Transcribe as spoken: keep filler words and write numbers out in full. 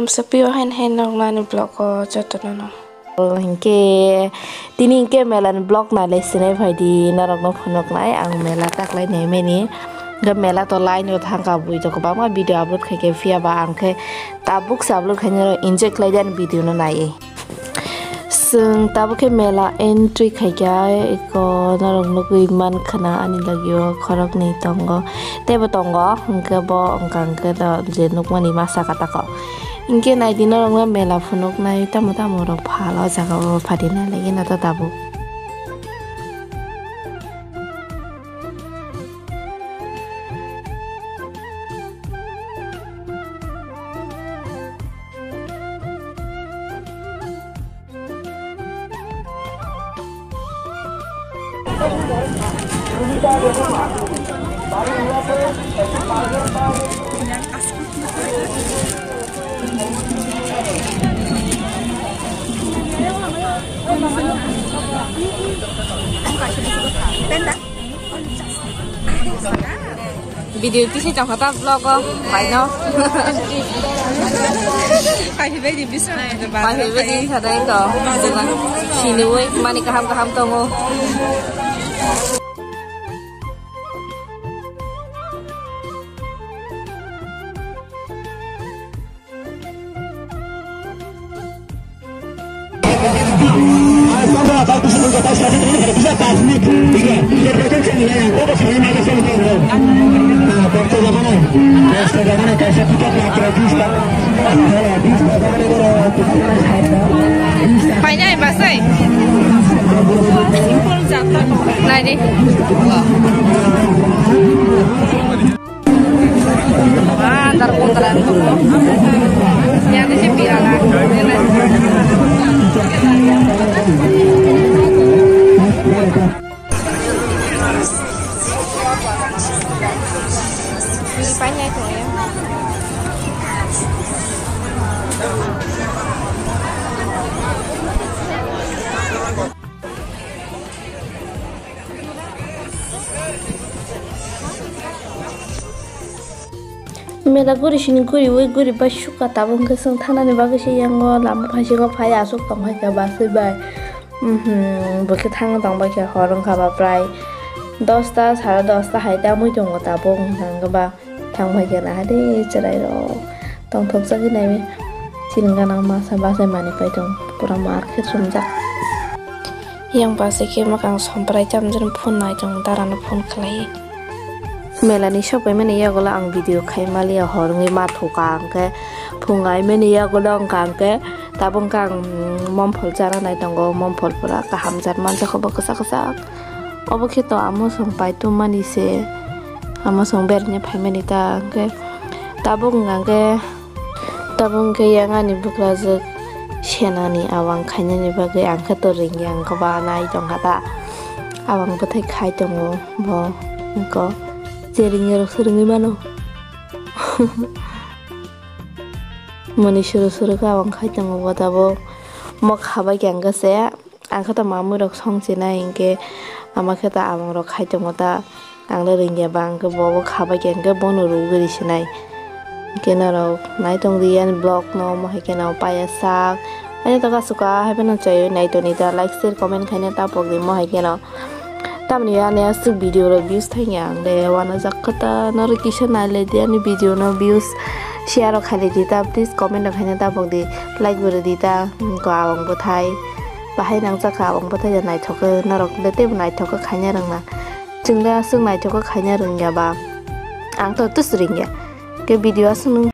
Amsa pio hain hain norok nani vlog o jotono no. Hinkhe tini hinkhe mela ni vlog nai lai sinai phaidi norok no phunuk nai ang mela taklai nai mani. Hinkhe mela to line o thangkha bui to kwbangma video upload khaikhe phiya ba ang khe tabuk se upload khainai enjoy khlai di ani video no naiwi. Chwng tabuk khe mela entry khaikha, eko norok nugwi mankha na ani logio khoroknwi tongo, teibo tongo, hinkhe bo wngkha hinkhe do je nukmani masa kha tako. Hinkhe naidi norokno mela phunuknai tamo tamo rok phal o jaga o phatina lagina to tabuk. Video tisi tongkha ta vlog o baino. Paiphi bai di bising. Paiphi bai di sadai to. Siniwi mani kaham kaham tongo. Painai basai. Nai di. Wah, dar kontra. Ya, di sini pirang. Ini banyak itu ya. Mela guri sini guriwi guri bai suka tabuk hwnkhe chwng thanani bagwi se yango lama phaisingw phai aswk tongkha khe bwswi bai. Mhm, bo khe thangna tongbai khe hor wngkha ba prai dosta sare dosta hai tamwi tongo tabuk hwnkha khe ba. Thang bai khe naha de chwrai rok tongthok jagwi nai chini gana masa bachai manwi pai tong pura market sumjak. Yang bachai khe mwkhang somprai chamjani phone nai tong dara no phone khlai. Mela ni sok pai mani yagulo ang video khai maliya hor wngwi ma thoka hwnkhe phung ai mani yagulo wngkha hwnkhe tabuk hwnkhe ang momphol chana nai tongo momphol pura kaham jat manjakha bo kwchak kwchak. Obo khe to amo chwng pai tongmani se, amo chwng beraina phaimani ta hwnkhe tabuk hwnkha hwnkhe, tabuk hwnkhe yang ani bukrajwk senani awang khainani bagwi ang khe to ringya hwnkhe ba nai tongkha ta, awang bwthai khai tongo bo hwnkhe je ringya rok se ringwi mano. Moni suru suru khe awang khai tongo bo tabuk mo khabai khe hwnkhe se. Ang khe ta mamui rok song chinai hinkhe ama khe ta abang rok khai tongo ta ang le ringya ba ang khe bo bo khabai khe hinkhe bono rugwi ri sinai hinkhe norok nai tong di ani vlog no omo hai kheno paiya sak ani to kasu ka hai phano chayui nai toni ta like share comment khaina ta pok di mo hai kheno tamni ani aswk video rok views thangya ang le wana jak kha ta norok kisa nai lai di ani video no views share rok khai lai di ta please comment rok khaina ta pok di like bo ri di ta ko abang bwthai. Bahai nangjakha, ang bwthai da naithok khe norok le teibo naithok khe khaina rwngna. Chwng le aswk naithok khe khaina rwngya ba? Ang to tus ringya. Khe video aswk nung.